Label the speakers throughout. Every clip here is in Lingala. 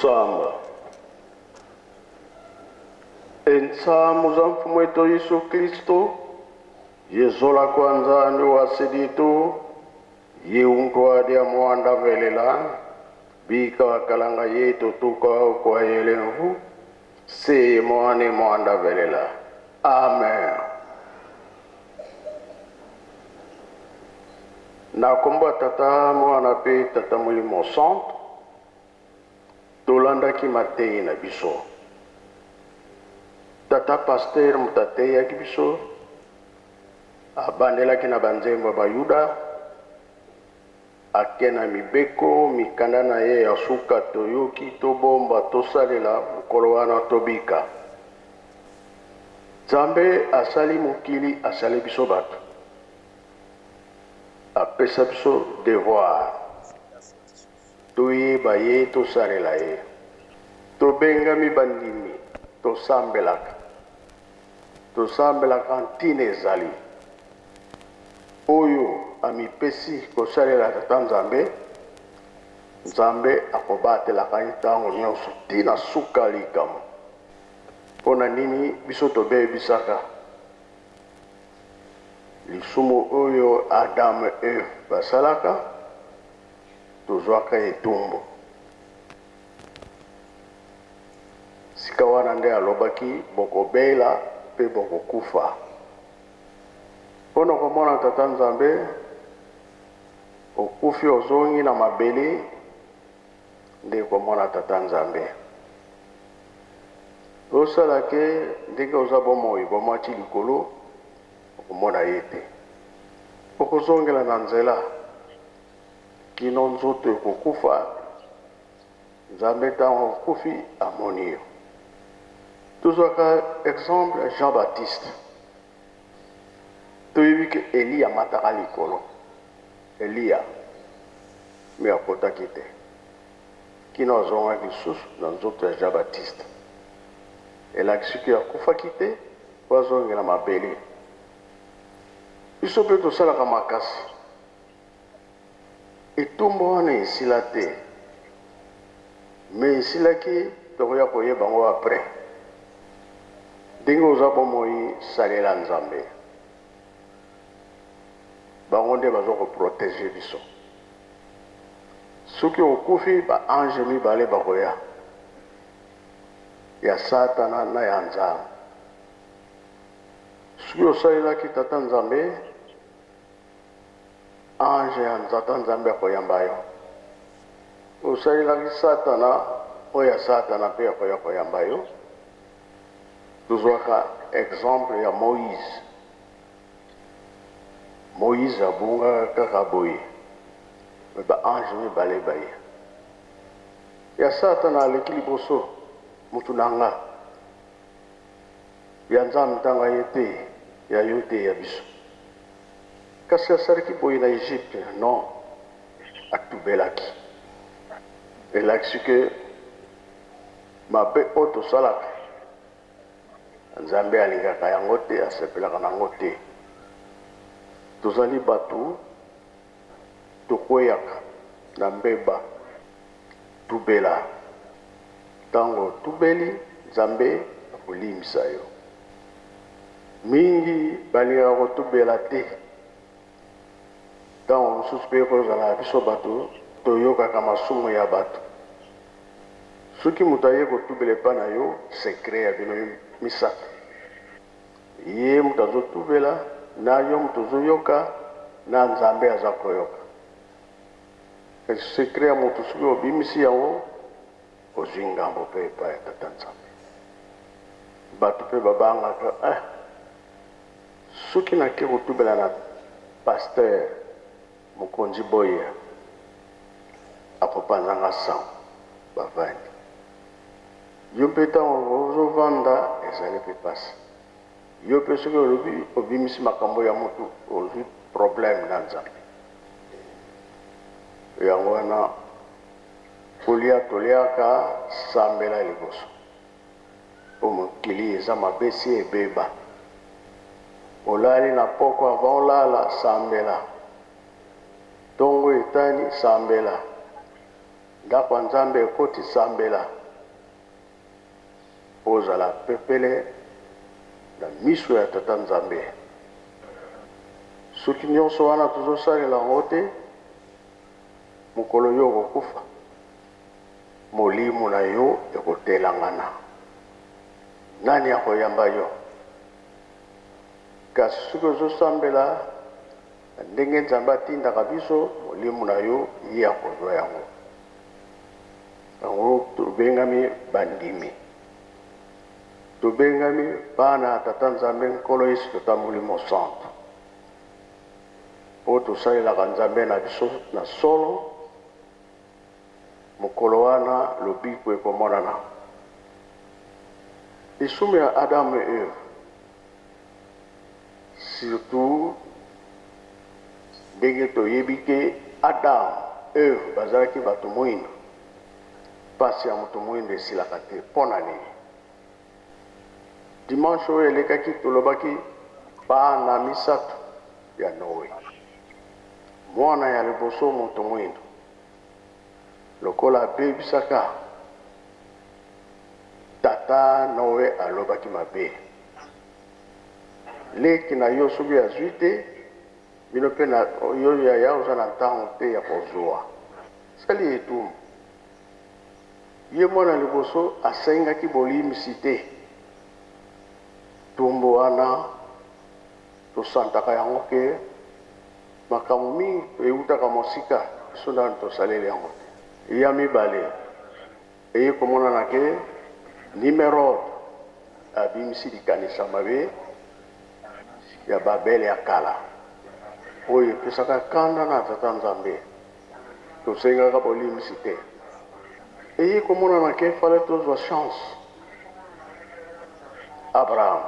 Speaker 1: Tusamba. Entsamu za Mfumu wetu Yesu Kristo, yezola kwa Nzambi wa seditu, yiuntwa dia mwanda velela, bika kalanga yetu tuka kwa yelenvu, se mwane mwanda velela. Amen. Na kombo ya Tata, Mwana pe Tata Molimo Santu, tolandaki mateyi na biso. Tata Pasteur moto ateyaki biso, abandelaki na banzembo ya Bayuda, ake na mibeko, mikanda na ye ya suka toyoki, tobomba, tosalela, mokolo wana tobika. Nzambe asali mokili, asali biso bato, apesa biso devoir, toyeba ye, tosalela ye. Tobengami bandimi, tosambelaka, tosambelaka ntina ezali oyo amipesi kosalela Tata Nzambe, Nzambe akobatelaka ye ntango nyonso tina suka likambo. Mpo na nini biso tobebisaka lisumu oyo Adam et Eve basalaka? Tozwaka etumbu. Sika wana nde alobaki bokobela mpe bokokufa. Mpo na komona Tata Nzambe, okufi ozongi na mabele nde komona Tata Nzambe. Osala ke ndenge oza bomoi bomati likolo, okomona ye te. Okozongela na nzela kino nzoto ekokufa. Nzambe ntango okufi amoni yo. Tozwaka exemple Jean Baptiste. Toyebi ke Eliya amataka likolo. Eliya me akotaki te kino azongaki lisusu na nzoto ya Jean Baptiste. Elakisi ke akufaki te po azongela mabele. Biso pe tosalaka makasi. Etumba wana esila te mais esilaki tokoya koyeba yango après. Ndenge oza bomoi salela Nzambe. Bango nde bazo ko proteger biso. Soki okufi ba anges mibale bakoya, ya satana na ya Nzambe. Soki osalelaki Tata Nzambe, Ange ya Tata Nzambe akoyamba yo. Osalelaki satana, oyo ya satana pe akoya koyamba yo. Tozwaka exemple ya Moïse. Moïse abungaka kaka boye, mais ba anges mibale baye. Ya satana aleki liboso, mutu na nga. Ya Nzambe tanga ye te, ya yo te, ya biso. Kasi asalaki boye na Egypte? Non, atubelaki. Elakisi que mabe oyo tosalaka, Nzambe alingaka yango te, asepelaka na yango te. Tozali batu, tokweyaka na mbeba. Tubela. Tango otubeli, Nzambe akolimbisa yo. Mingi balingaka kotubela te. Tango mosusu pe ekozala biso bato toyokaka masumu ya bato. Soki moto aye kotubela epai na yo, secret ya bino misato. Ye moto azotubela, na yo moto ozoyoka, na Nzambe aza koyoka. Kasi secret ya moto soki obimisi yango, ozwi ngambo pe epai ya Tata Nzambe. Bato pe babangaka eh, soki nake kotubela na pasteur mokonzi boye akopanza nga sango. Bavandi yo mpe ntango ozovanda ezali mpe pasi. Yo mpe soki olobi obimisi makambo ya motu ozwi problème na Nzambe. Yango wana kolia toliaka sambela liboso po mokili eza mabe si ebeba. Olali na poko avant olala sambela, tongo etani sambela, ndako ya Nzambe ekoti sambela. Ozala pepele na miso ya Tata Nzambe. Soki nyonso wana tozosalela yango te, mokolo yo okokufa, molimo na yo ekotelangana. Nani akoyamba yo? Kasi soki ozosambela na ndenge Nzambe atindaka biso, molimo na yo ye akozwa yango. Yango tobengami bandimi. Tobengami bana ya Tata Nzambe Nkolo Yesu Tata Molimo Santu. Mpo tosalelaka Nzambe na biso na solo, mokolo wana lobiko ekomonana. Lisumu ya Adam et Eve, surtout ndenge toyebi ke Adam, Eve bazalaki bato moindo. Pasi ya moto moindo esilaka te. Mpo na nini? Dimanche oyo elekaki tolobaki bana misato ya Noe. Mwana ya liboso moto moindo, lokola abebisaka tata Noe alobaki mabe. Leki na yo soki azwi te, bino mpe na yo yaya oza na ntango te ya kozwa. Sali etumbu. Ye mwana liboso asengaki bolimbisi te. Tumbu wana tosantaka yango ke makambo mingi eutaka mosika, biso nanu tosaleli yango te. Ya mibale, eye komonana ke Nimerode abimisi likanisa mabe ya Babele ya kala oyo epesaka kanda na Tata Nzambe. Tosengaka bolimbisi te. Eye komonana ke fallait tozwa chance. Abraham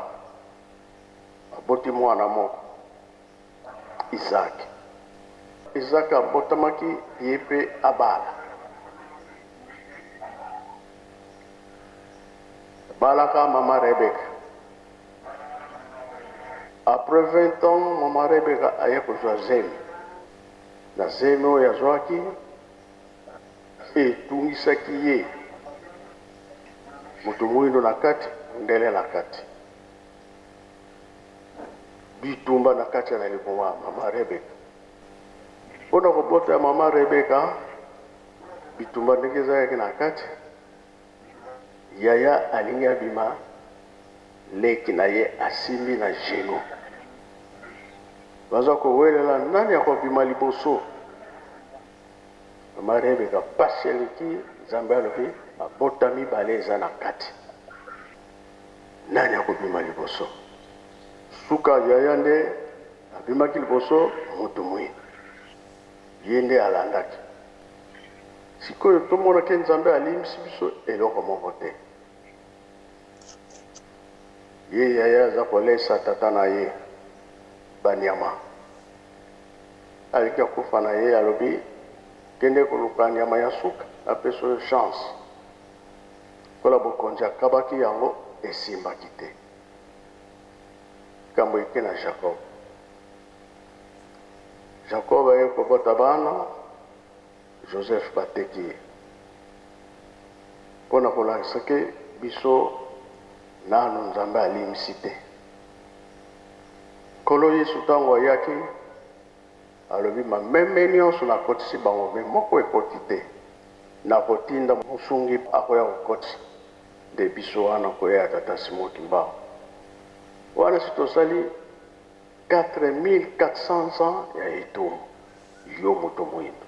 Speaker 1: aboti mwana moko, Isaac. Isaac abotamaki ye mpe abala. Abalaka mama Rebecca. Après 20 ans, mama Rebecca aye kozwa zemi. Na zemi oyo azwaki etungisaki ye, moto moindo na kati, mondele na kati, bitumba na kati ya na libumu ya mama Rebeka. Mpo na kobota ya mama Rebeka, bitumba ndenge ezalaki na kati, yaya alingi abima, leki na ye asimbi na genou. Baza kowelela nani akobima liboso. Mama Rebeka pasi eleki, Nzambe alobi mabota mibale eza na kati, nani akobima liboso? Suka yaya nde abimaki liboso, mutu mwindo ye nde alandaki. Sikoyo tomona ke Nzambe alimbisi biso eloko moko te. Ye yaya aza kolesa tata na ye banyama. Alingi akufa na ye alobi kende koluka nyama ya suka napesa yo chance. Lokola bokonzi akabaki yango esimbaki te. Likambo eke na Jacob. Jacob aye kobota bana, Joseph bateki ye. Mpo na kolakisa ke biso nanu Nzambe alimbisi te. Nkolo Yesu tango ayaki alobi mameme nionso nakotisi bango mais moko ekoti te. Nakotinda mosungi akoya kokotisa. Nde biso wana koya ya Tata Simon Kimbangu. Wana si tosali 4400 ans ya etumbu. Yo moto moindo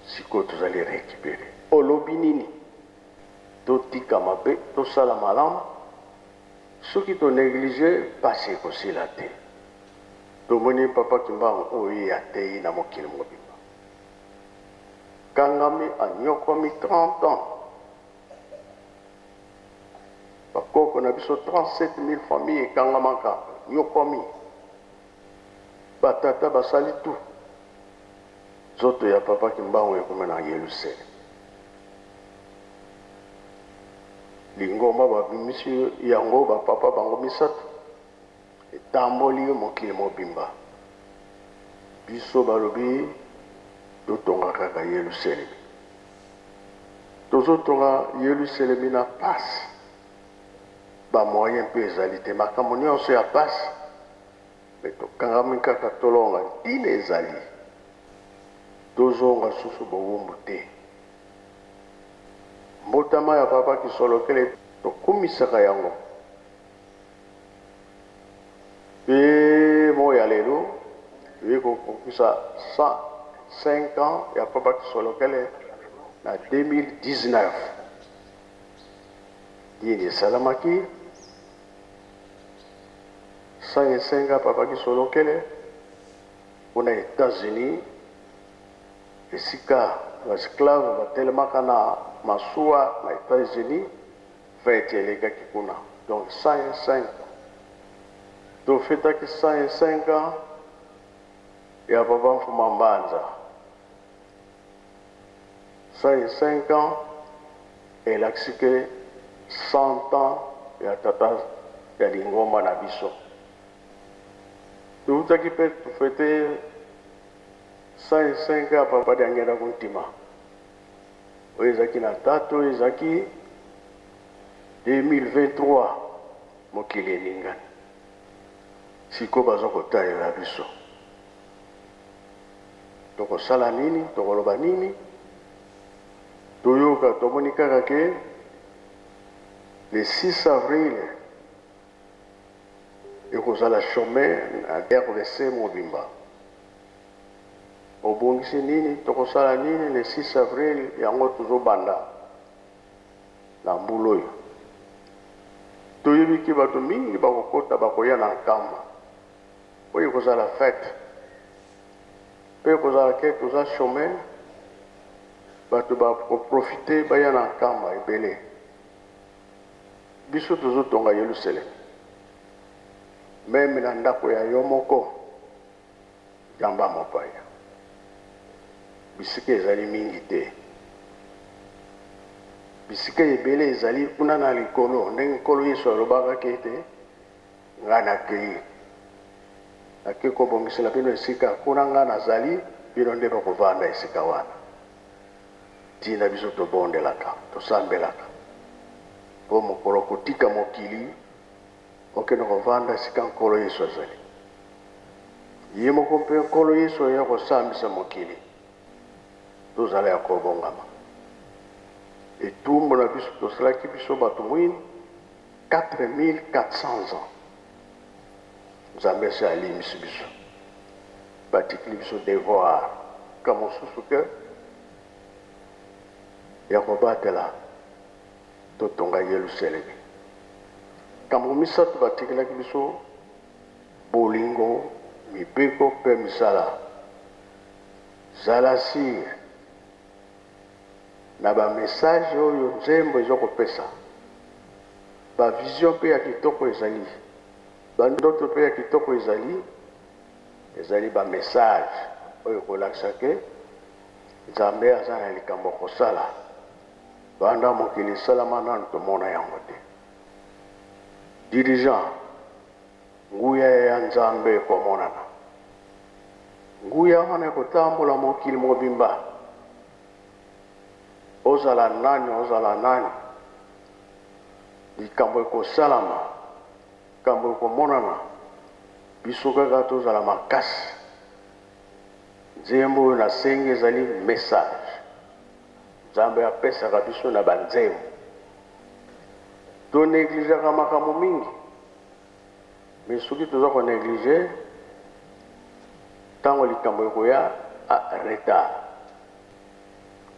Speaker 1: sikoyo tozali recuperer. Olobi nini? Totika mabe tosala malamu soki to negliger pasi ekosila te. Tomoni papa Kimbangu oyo ye ateyi na mokili mobimba. Kangami aniokwami 30 ans. Bakoko na biso 37000 familles ekangamaka, niokwami. Ba tata basali tout. Nzoto ya papa Kimbangu ekomi na Yelusalem. Lingomba babimisi yango ba papa bango misato etamboli mokili mobimba. Biso balobi totonga kaka Yelusalemi. Tozotonga Yelusalemi na pasi. Ba moyen mpe ezali te. Makambo nyonso ya pasi, mais tokangami kaka tolonga. Ntina ezali tozonga susu bowumbu te. Mbotama ya Papa Kisolokele tokumisaka yango. Mpe moi ya lelo toye kokokisa 105 ans ya Papa Kisolokele na 2019. Nini esalamaki? 105 ans Papa Kisolokele kuna Etats-Unis, esika ba esclaves batelemaka na masuwa na Etats-Unis, feti elekaki kuna. Donc 105 ans. Tofetaki 105 ans ya Papa Mfuma Mbanza. 105 ans elakisi ke 100 ans ya tata ya lingomba na biso. Towutaki mpe tofete 105 ans ya Papa Diangienda Kuntima. Oyo ezalaki na date oyo ezalaki 2023, mokili eningani. Sikoyo baza kotalela biso. Tokosala nini? Tokoloba nini? Toyoka, tomoni kaka ke le 6 avril ekozala chome na RDC mobimba. Obongisi nini? Tokosala nini le 6 avril? Yango tozobanda na mbula oyo. Toyebi ke bato mingi bakokota, bakoya na Nkamba. Oyo ekozala fete pe ekozala ke toza chome, bato bako profite baya na Nkamba ebele. Biso tozotonga Yelusalemi meme na ndako ya yo moko. Yamba mopaya. Bisika ezali mingi te. Bisika ebele ezali kuna na likolo, ndenge Nkolo Yesu alobakaki ete, Ngai nakei, nakei kobongisela bino esika. Kuna ngai nazali, bino nde bokovanda esika wana. Ntina biso tobondelaka, tosambelaka, mpo mokolo okotika mokili, okende kovanda esika Nkolo Yesu azali. Ye moko mpe Nkolo Yesu aya kosambisa mokili. Tozala ya kobongama. Etumbu na biso tosalaki biso bato mwindu 4400 ans. Nzambe asi alimbisi biso. Batikili biso devoir ka mosusu ke ya kobatela totonga Yelusalemi. Kambo misato batikelaki biso Bolingo, mibeko mpe misala. Zala sur na ba messages oyo nzembo ezo kopesa. Ba visions mpe ya kitoko ezali, ba ndoto mpe ya kitoko ezali, ezali ba messages oyo ekolakisa ke Nzambe aza na likambo ya kosala. Banda mokili esalama nanu tomona yango te. Dirigeant. Nguya ya Nzambe ekomonana. Nguya wana ekotambola mokili mobimba. Ozala nani, ozala nani, likambo ekosalama, likambo ekomonana. Biso kaka tozala makasi. Nzembo oyo nasengi ezali message Nzambe apesaka biso na ba nzembo. To negligeaka makambo mingi. Mais soki toza ko negliger, tango likambo ekoya, ah retard.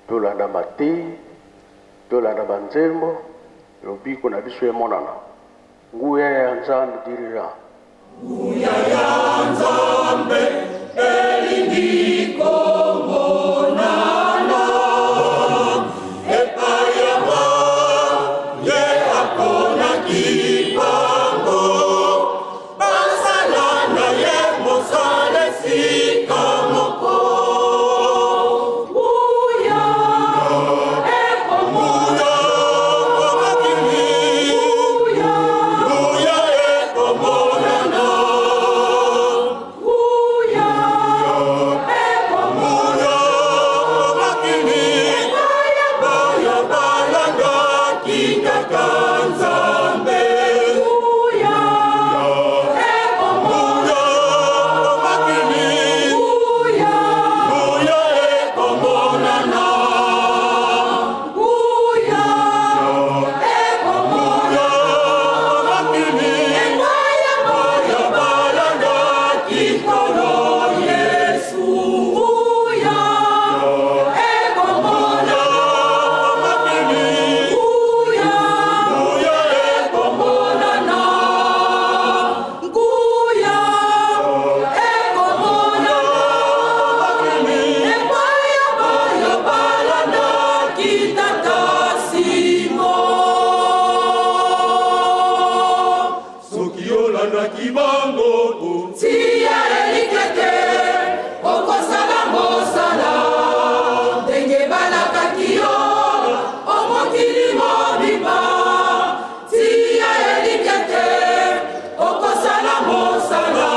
Speaker 1: Tolanda mateyi, tolanda ba nzembo, lobiko na biso emonana. Nguya ya Nzambe dirigeant.
Speaker 2: Nguya ya Nzambe elingi komonana epai ya ye aponaki bango basala na ye mosala esika moko. Nguya ekomonana, nguya ekomonana. moko.
Speaker 3: Tia elikya te okosala mosala ndenge balakaki yo o mokili mobimba. Tia elikya te okosala mosala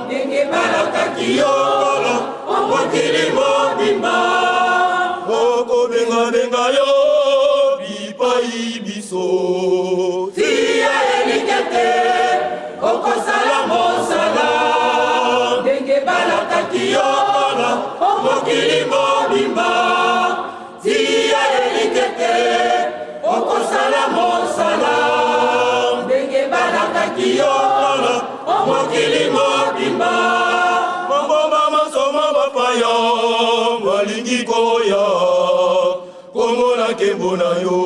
Speaker 3: ndenge balakaki yo o mokili mobimba.
Speaker 2: Okobengabenga yo bipai biso.
Speaker 3: Tia elikya te okosala mosala ndenge balakaki yo o mokili mobimba. Tia elikya te okosala mosala ndenge balakaki yo o mokili mobimba.
Speaker 2: Mangomba masoma bapaya balingi koya komona nkembo na yo.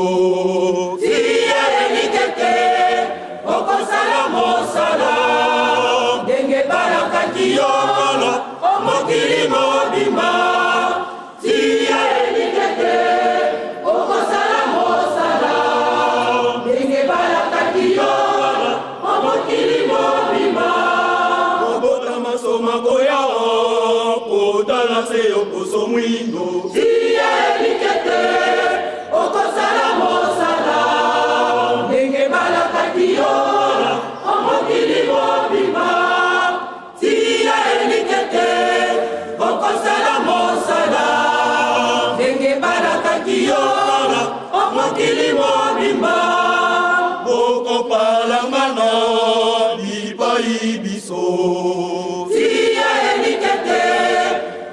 Speaker 3: Tia elikya te okosala mosala ndenge balakaki yo o mokili mobimba. Tia elikya te okosala mosala ndenge balakaki yo o mokili mobimba.
Speaker 2: Mabota masoma koya kotala se yo poso mwindo.
Speaker 3: Tia elikya te okosala mosala ndenge balakaki yo o mokili mobimba. Tia elikya te okosala mosala ndenge balakaki yo o mokili mobimba.
Speaker 2: Bokopalangana bipai biso.
Speaker 3: Tia elikya te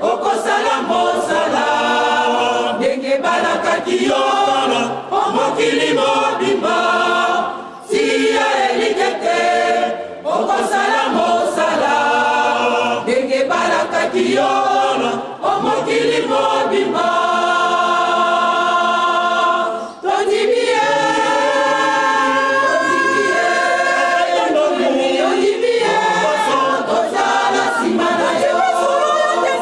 Speaker 3: okosala mosala ndenge balakaki yo o mokili mobimba. Tia elikya te okosala mosala ndenge balakaki yo o mokili mobimba. Tondimi ye, tondimi ye, tondimi ye, tozala nsima na yo. Tondimi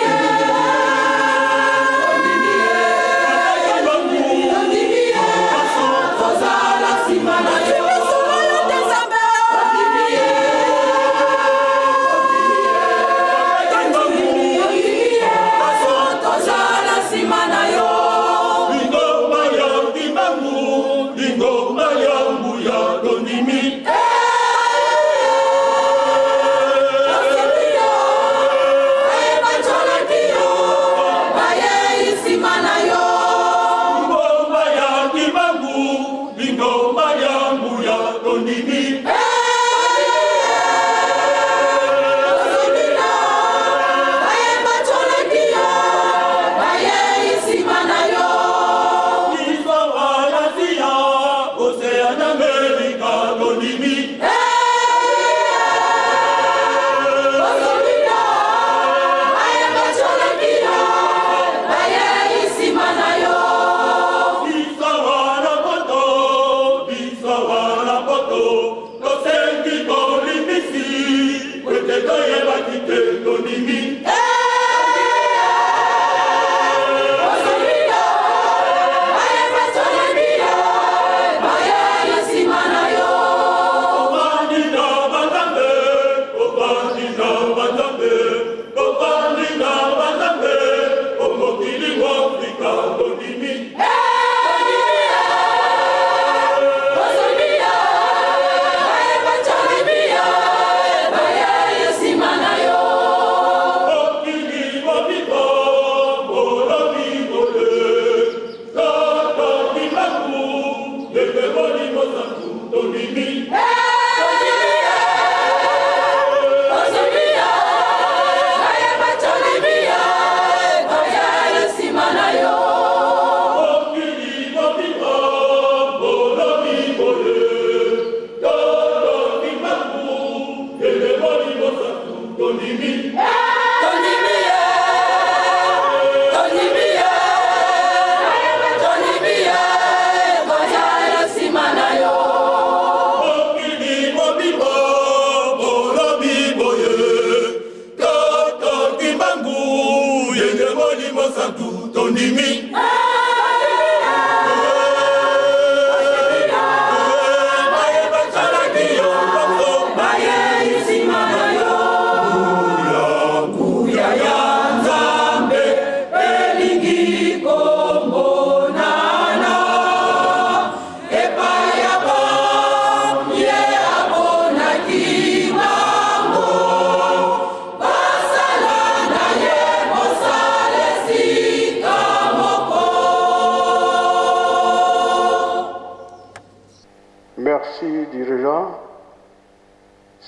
Speaker 3: ye, tondimi ye, tondimi ye, tozala nsima na yo. Tondimi ye, tondimi ye,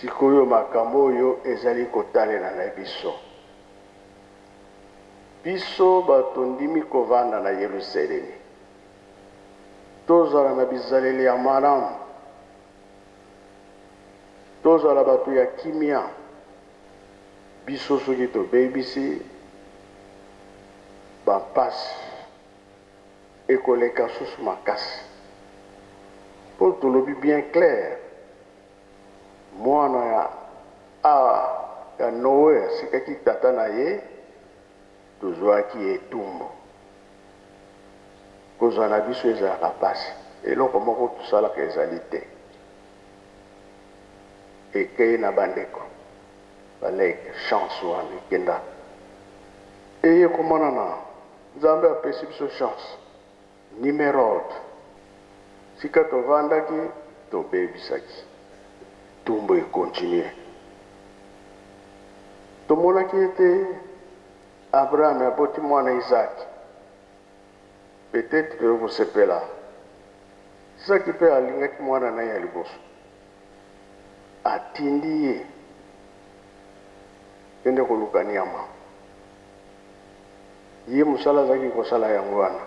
Speaker 1: Sikoyo makambo oyo ezali kotalela na biso. Biso bato ndimi kovanda na Yelusalemi, tozala na bizaleli ya malamu, tozala bato ya kimia. Biso soki tobebisi, bampasi ekoleka susu makasi. Mpo tolobi bien clair, mwana ya a ya Noe asikaki tata na ye, tozwaki etumbu. Kozwa na biso ezalaka mpasi, eloko moko tosalaka ezali te. Ekei na bandeko baleki chance wana ekenda eye komonana. Nzambe apesi biso chance. Nimerode, sika tovandaki tobebisaki, tumbu ekontinue. Tomonaki ete Abraham aboti mwana Isaac, peut-etre tokosepela. Isaac mpe alingaki mwana na ye ya liboso, atindi ye kende koluka nyama. Ye mosala azalaki kosala yango wana.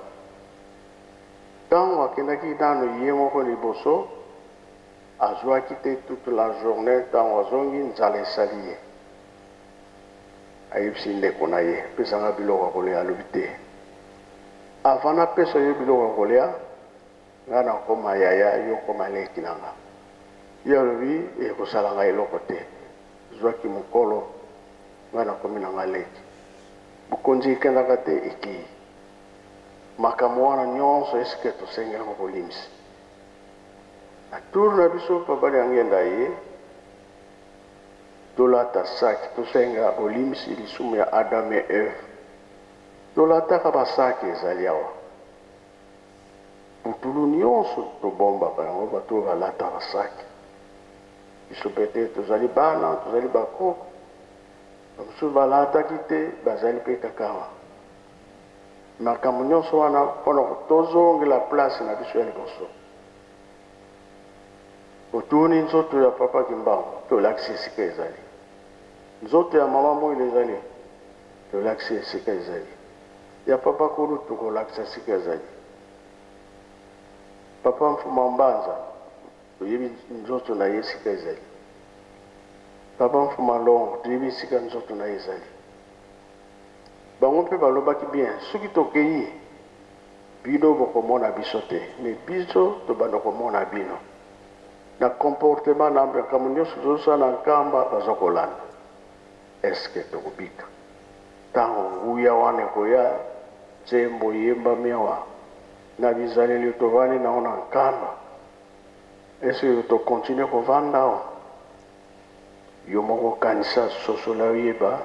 Speaker 1: Tango akendaki nanu ye moko liboso, azuaki te toute la journee, tango azongi nzala esali ye. Ayebisi ndeko na ye, pesa nga biloko ya kolia, alobi te, avant napesa yo biloko ya kolia, nga nakoma yaya, yo okoma leki na nga. Ye alobi, ekosala nga eloko te, zua kimokolo, nga nakomi na nga leki. Bokonzi ekendaka te ekeyi. Makambo wana nionso est ce que tosengi yango bolimbisi? Na tour na biso papa Diangienda aye tolata sac tosenga bolimbisi lisumu ya Adam et Eve. Tolataka ba sac ezali awa. Putulu nionso tobombaka yango bato oyo balataka sac. Biso pe te tozali bana tozali ba koko. Ba mosusu balataki te bazali pe kaka awa. Makambo nionso wana pona tozongela place na biso ya liboso. Otuni nzoto ya papa Kimbangu tolakisi esika ezali. Nzoto ya mama Mwila ezali tolakisi esika ezali. Ya papa Kulutu tokolakisa esika ezali. Papa Mfuma Mbanza toyebi nzoto na ye esika ezali. Papa Mfuma Longo toyebi esika nzoto na ye ezali. Bango mpe balobaki bien soki tokeyi bino bokomona biso te mais biso tobanda komona bino na comportement na makambo nionso tozosala na Nkamba baza kolanda est ce que tokobika tango nguya wana ekoya nzembo eyembami awa na bizaleli tovandi nango na Nkamba est ce que to continuer kovanda awa? Yo moko kanisa sosola oyeba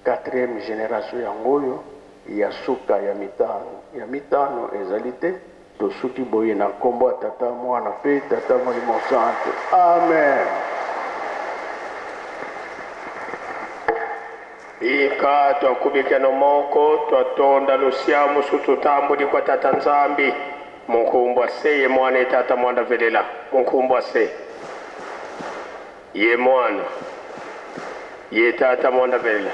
Speaker 1: quatrième generation yango oyo ya suka ya mitano ya mitano ezali te tosuki boye na nkombo ya tata mwana pe tata molimo santu amen.
Speaker 4: Bika twakubikeno moko twatonda lusia musu tutambudi kwa tata Nzambi munkumbwa se ye mwana ye tata mwanda velela munkumbwa se ye mwana ye tata mwanda velela.